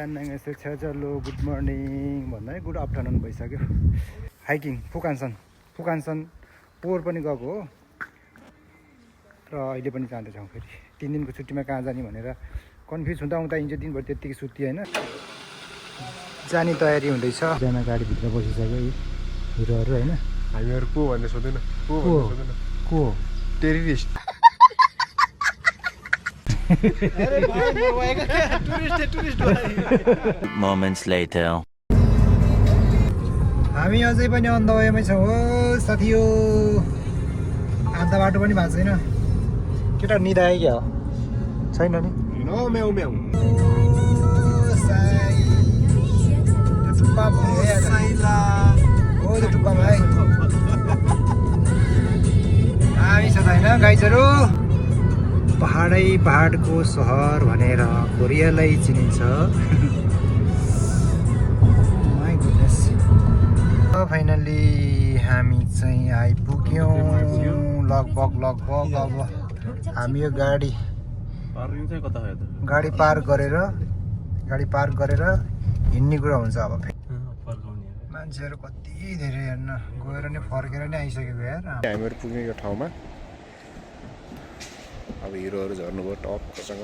안녕하세요. छ्याचलो good morning भन्दा है good afternoon भइसक्यो। हाइकिङ फुकानसन पोहोर पनि गएको हो र अहिले पनि जाँदैछौँ। फेरि 3 दिनको छुट्टीमा कहाँ जाने भनेर कन्फ्युज हुँदा हुँदा हिजो दिनभरि त्यत्तिकै सुत्ती होइन। जाने तयारी हुँदैछ। बिहान गाडीभित्र बसिसक्यो हिरोहरू होइन। हामीहरू को भन्ने सोध्दैन को टेरिस्ट Moments later. हामी अझै पनि अन द वेमै छौँ हो साथी हो। आधा बाटो पनि भएको छैन। केटा निदायो क्या हो छैन नि। म्याउ म्याउ टुप्पामा है हामी छ त होइन गाइजहरू। पहाडको सहर भनेर कोरियालाई चिनिन्छ। My goodness. फाइनल्ली हामी चाहिँ आइपुग्यौँ। लगभग अब हामी यो गाडी पार्क गरेर हिँड्ने कुरा हुन्छ। अब मान्छेहरू कति धेरै हेर्न गएर नै फर्केर नै आइसकेको यार। हामीहरू पुग्ने यो ठाउँमा अब हिरोहरू झर्नुभयो टपसँग।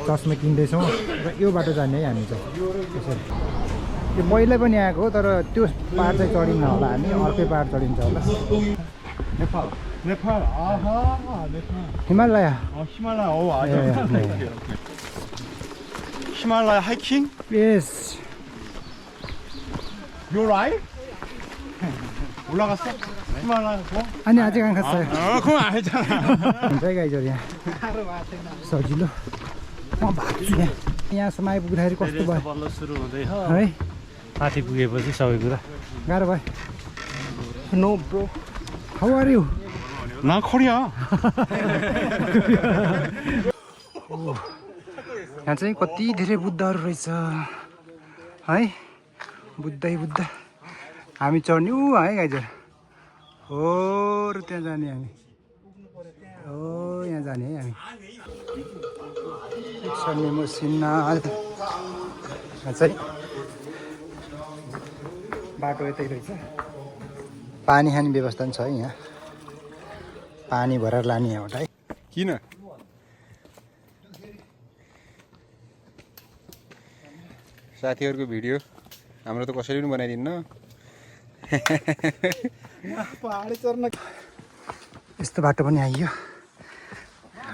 चस्मा किन्दैछौँ र यो बाटो जाने है हामी चाहिँ। यसरी यो मैले पनि आएको तर त्यो पाहाड चाहिँ चढिन्न होला हामी, अर्कै पाहाड चढिन्छ होला। नेपाल हिमालय 히말라야 하이킹? यस You right? 올라갔어? 히말라야 뭐? अनि अझै कहाँ खान्छ 그건 아니잖아. हुन्छ है गाइजहरू। यहाँ सजिलो म भाग्छु यहाँसम्म आइपुग्दाखेरि कस्तो भयो बल्ल सुरु हुँदै है। माथि पुगेपछि सबै कुरा गाह्रो भयो। No bro. How are you? 나 코리아. यहाँ चाहिँ कति धेरै बुद्धहरू रहेछ है। बुद्ध हामी चढ्ने है गाइजर हो र त्यहाँ जाने हामी हो यहाँ जाने है हामी। चढ्ने मसिना चाहिँ बाटो यतै रहेछ। पानी खाने व्यवस्था पनि छ है यहाँ। पानी भरेर लाने यहाँबाट है। किन? साथीहरूको भिडियो हाम्रो त कसैले पनि बनाइदिन्न। यस्तो बाटो पनि आइयो।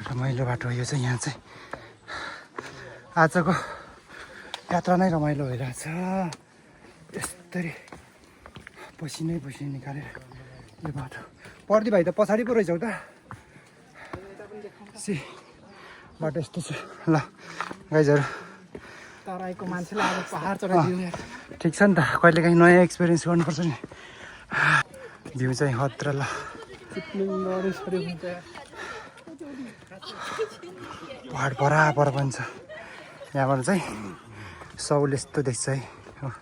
रमाइलो बाटो यो चाहिँ। यहाँ चाहिँ आजको यात्रा नै रमाइलो भइरहेछ। यस्तरी पसिनै निकालेर यो बाटो। पर्दी भाइ त पछाडि पो रहेछौ त। बाटो यस्तो छ ल गाइजहरू। तराईको मान्छेलाई अब पहाड चढाइदिनु यार। ठिक छ नि त, कहिलेकाहीँ नयाँ एक्सपिरियन्स गर्नुपर्छ नि। भ्यू चाहिँ खतरा ल। पहाड बराबर पनि छ। यहाँबाट चाहिँ सौल यस्तो देख्छ है। हो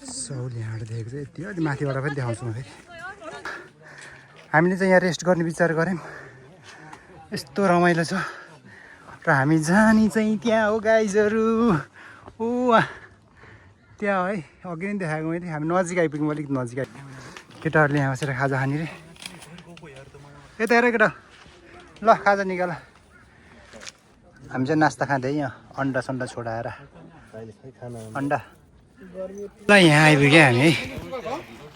सौल यहाँबाट देखेको चाहिँ यति अलि माथिबाट पनि देखाउँछु म फेरि। हामीले चाहिँ यहाँ रेस्ट गर्ने विचार गऱ्यौँ। यस्तो रमाइलो छ र हामी जाने चाहिँ त्यहाँ हो गाइजहरू। ओ त्यहाँ है अघि नै देखाएको मैले। हामी नजिक आइपुग्यौँ, अलिक नजिक आइपुग्यौँ। केटाहरूले यहाँ बसेर खाजा खाने रे। यता हेर केटा ल खाजा निकाल। हामी चाहिँ नास्ता खाँदै यहाँ अन्डा सन्डा छोडाएर अन्डा ल यहाँ आइपुग्यो हामी है।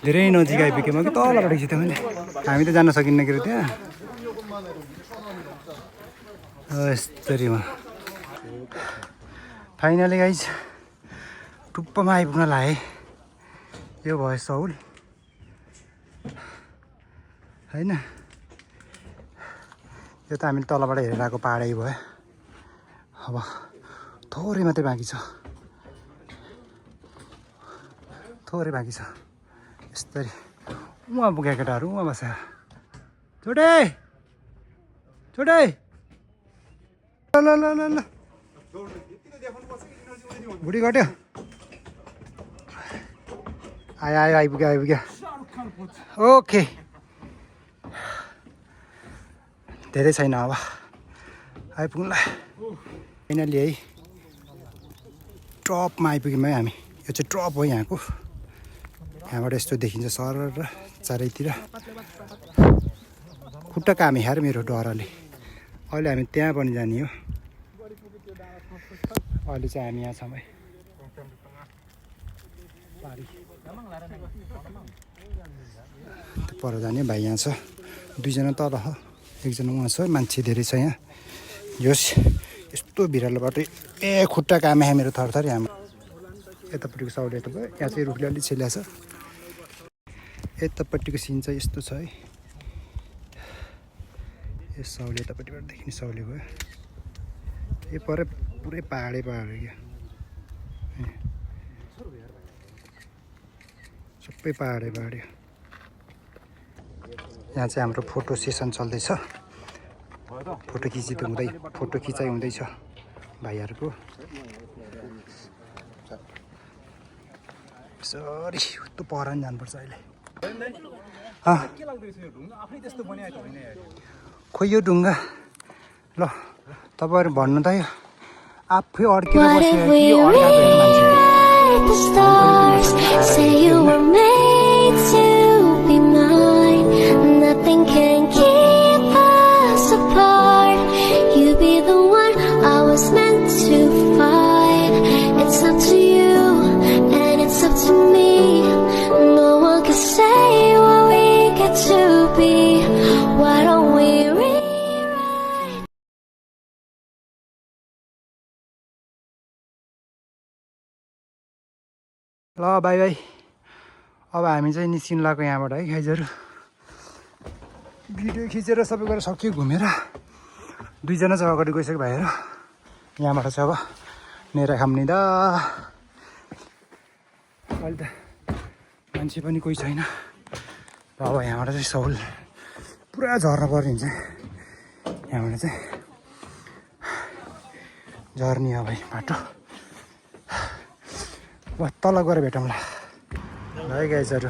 धेरै नजिक आइपुग्यौँ। अघि तलबाट खिच्थ्यो मैले। हामी त जान सकिन्न के अरे त्यहाँ। यस्तरी फाइनली गाइज टुप्पोमा आइपुग्न लाए। यो भयो सौल होइन। यो त हामीले तलबाट हेरेर आएको पाहाडै भयो। अब थोरै मात्रै बाँकी छ, थोरै बाँकी छ। यस्तरी उहाँ पुगे केटाहरू उहाँ बसेर छोडे ल बुढी घट्यो। आइपुग्यो ओके। धेरै छैन अब आइपुग्नुलाई फाइनली है टपमा आइपुग्यौँ है हामी यो चाहिँ टप हो यहाँको यहाँबाट यस्तो देखिन्छ सर र चारैतिर खुट्टा कामे यार मेरो डरले अहिले हामी त्यहाँ पनि जाने हो अहिले चाहिँ हामी यहाँ छौँ है पर जाने भाइ यहाँ छ दुईजना तल हो एकजना उहाँ छ मान्छे धेरै छ यहाँ योस् यस्तो भिरालो बाटो ए खुट्टा कामे मेरो थरथरी हाम्रो यतापट्टिको साउले त भयो यहाँ चाहिँ रुखले अलिक छेल्या छ यतापट्टिको सिन चाहिँ यस्तो छ है यो साउले यतापट्टिबाट देखिने साउले भयो यो परे पुरै पहाडै पहाड क्या सबै पहाडै पहाड यहाँ चाहिँ हाम्रो फोटो सेसन चल्दैछ फोटो खिचाइ हुँदैछ भाइहरूको सरी त्यो पर नि जानुपर्छ अहिले खोइ यो ढुङ्गा ल तपाईँहरू भन्नु त यो आफै अड्केर ल बाई बाई अब हामी चाहिँ निस्किनु लाग्यो यहाँबाट है गाइजहरू भिडियो खिचेर सबै गरेर सक्यो घुमेर दुईजना चाहिँ अगाडि गइसक्यो भाइहरू यहाँबाट चाहिँ अब नेरा खाम्ने दा अहिले त मान्छे पनि कोही छैन र अब यहाँबाट चाहिँ सौल पुरा झर्न पर्ने हुन्छ यहाँबाट चाहिँ झर्ने हो भाइ बाटो तल गएर भेटौँला है गाइजहरू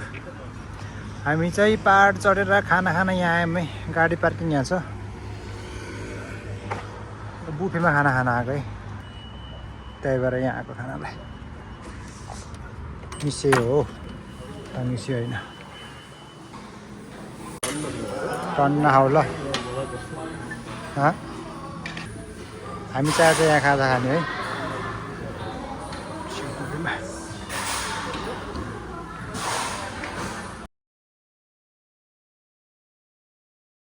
हामी चाहिँ पहाड चढेर खाना यहाँ आयौँ है गाडी पार्किङ यहाँ छ बुफेमा खाना आएको है त्यही भएर यहाँ आएको खानालाई मिसे हो मिसियो होइन टन्न खाऊ ल हामी चाहिँ आज यहाँ खाजा खाने है